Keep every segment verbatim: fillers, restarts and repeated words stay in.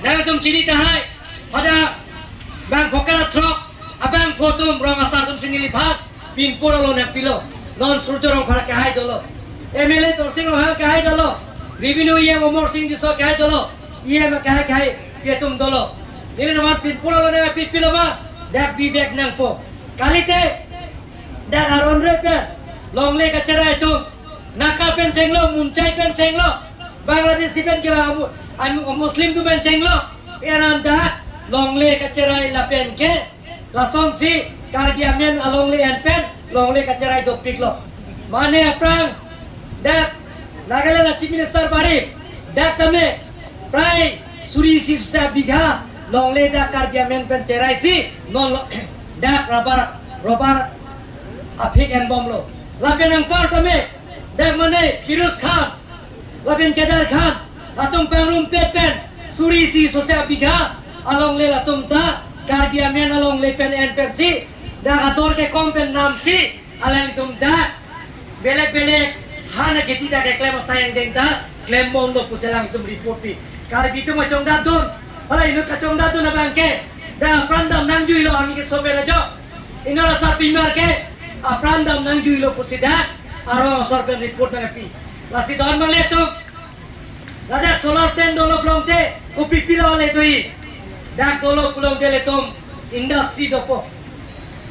Nangtum chini tahai, pada bangpho kara throk, abangpho atum rong asar atum si neliphan, pinpur along nangpilo, non Surjya Rongphar akehai dolo. M L A Dorsing Ronghang akehai dolo, Revenue E M Amarsing Tisso akehai dolo, E M akehai akehai pi atum dolo. Neli naman pinpur along nangpipilo ma, dak bibek nangpo. Kalite, dak aron re pen, longle kacherai atum, Naga pen chenglo, Munchai pen chenglo, Bangladeshi pen kevang amu-, amu-, Muslim atum pen chenglo, pi anan dak longle kacherai lapen ke, lasonsi Karbi amen alongle an pen longle kacherai dopiklo. Mane aphrang dak Nagaland a Chief Minister bari, dak tame prai suri isi sose abigha longle dak Karbi amen pen cheraisi non lo, dak rubber, rubber aphik enbomlo. Lapen anpar tame dak mane Firoz Khan lapen Kedar Khan atum pangrumpet pen suri isi sose abigha alongle latum ta Karbi amen alongle pen en pensi dak ador kekom pen namsi alanglitum dak belek belek han akheti dak keklem asai angdeng ta klembomlo pusi alangtum report pi. Karbi atum kachongdatdun, hala inut kachongdatdun abang ke dak apran dam nangjuilo, arni keso pen ajo. Inut asarpimar ke apran dam nangjuilo pusi dak arong asor pen report nangpi. Lasi don mangle atum, ladak solar plant dolo pulote kopi pilo le tui. Dak dolo pulote ilitum industry dopo.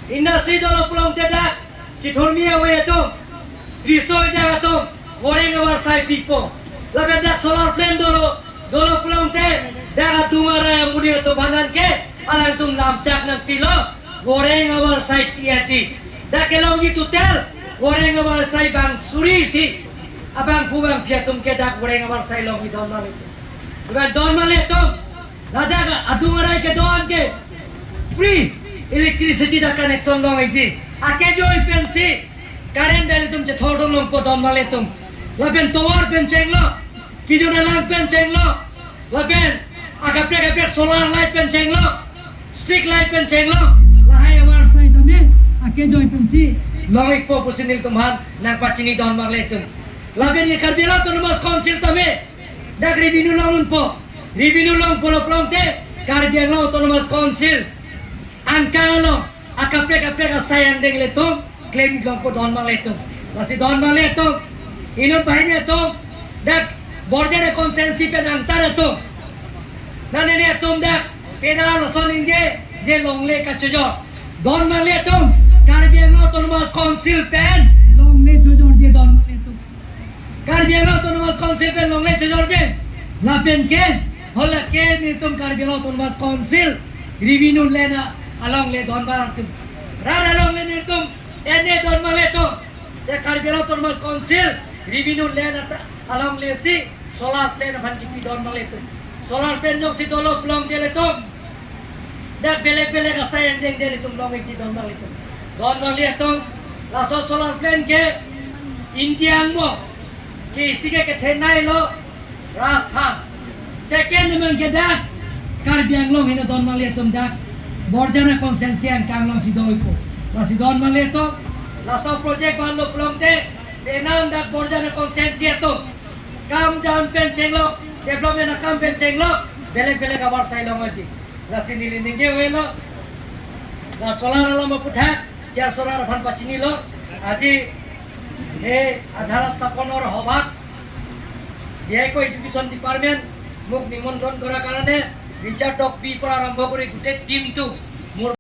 Industry dolo pulote dak kethurmi ave atum, riso ejang atum, goreng avarsai pipo. Lapen dak solar plant dolo, dolo pulote dak adung arai amonit atum aphan ke alangtum lamchak nangpilo, goreng avarsai pi aji. Dak kelongji total goreng avarsai bang suri isi, abangphu bangphi atum ke dak goreng avarsai longji don mangle atum. Lapen don mangle atum, ladak adung arai kedo-an ke free electricity dak connection long-ikji. Akejoi pensi current dak ilitum chethordun longpo don mangle atum. Lapen tovar pen chenglo, kejun alang pen chenglo, lapen akaprek akaprek solar light pen chenglo, street light pen chenglo, lahai avarsai tame akejoi pensi long-ikpo pusi nelitum aphan nangpachini don mangle atum. Lapen ke Karbi Anglong Autonomous Council tame dak revenue longdunpo. Revenue longpo lo pulote Karbi Anglong Autonomous Council angkang along akaprek akaprek asai angdeng ilitum klem longpo don mangle atum. Lasi don mangle atum, inut banghini atum, dak Borjan constituency pen angtan atum, nane ne atum dak penang lason ningje, je longle kachojor. Don mangle atum, Karbi Anglong Autonomous Council pen longle chojorje don mangle atum. Karbi Anglong Autonomous Council pen longle chojorje. Lapen ke, hala ke nelitum Karbi Anglong Autonomous Council revenue lena alongle don mangle atum. Rat alongle nelitum ene don mangle atum. Ya Karbi Anglong Autonomous Council revenue lena ta alongle si solar plant aphan kipi don mangle atum. Solar plant jongsi dolo pulote ilitum dak belek belek asai angdeng ilitum long-ikji don mangle atum. Don mangle atum, laso solar plant ke India angbong ke isi ke kethenei lo Rajasthan. Second abang ke dak Karbi Anglong heno don mangle atum, dak Borjan constituency angkang alongsi do-ikpo. Lasi don mangle atum, laso project vanlo pulote penang dak Borjan constituency atum kam jam pen chenglo, development akam pen chenglo, belek belek avarsai longji. Lasi neli ningje avelo, la solar alam aphuthak, chair solar aphan pachinilo, আজি এই আধাৰ স্থাপনৰ সভাত বিশেষকৈ education department মোক নিমন্ত্ৰণ কৰাৰ কাৰণে ৰিচাৰ্ড ডকপিৰ পৰা আৰম্ভ কৰি গোটেই টিমটো মোৰ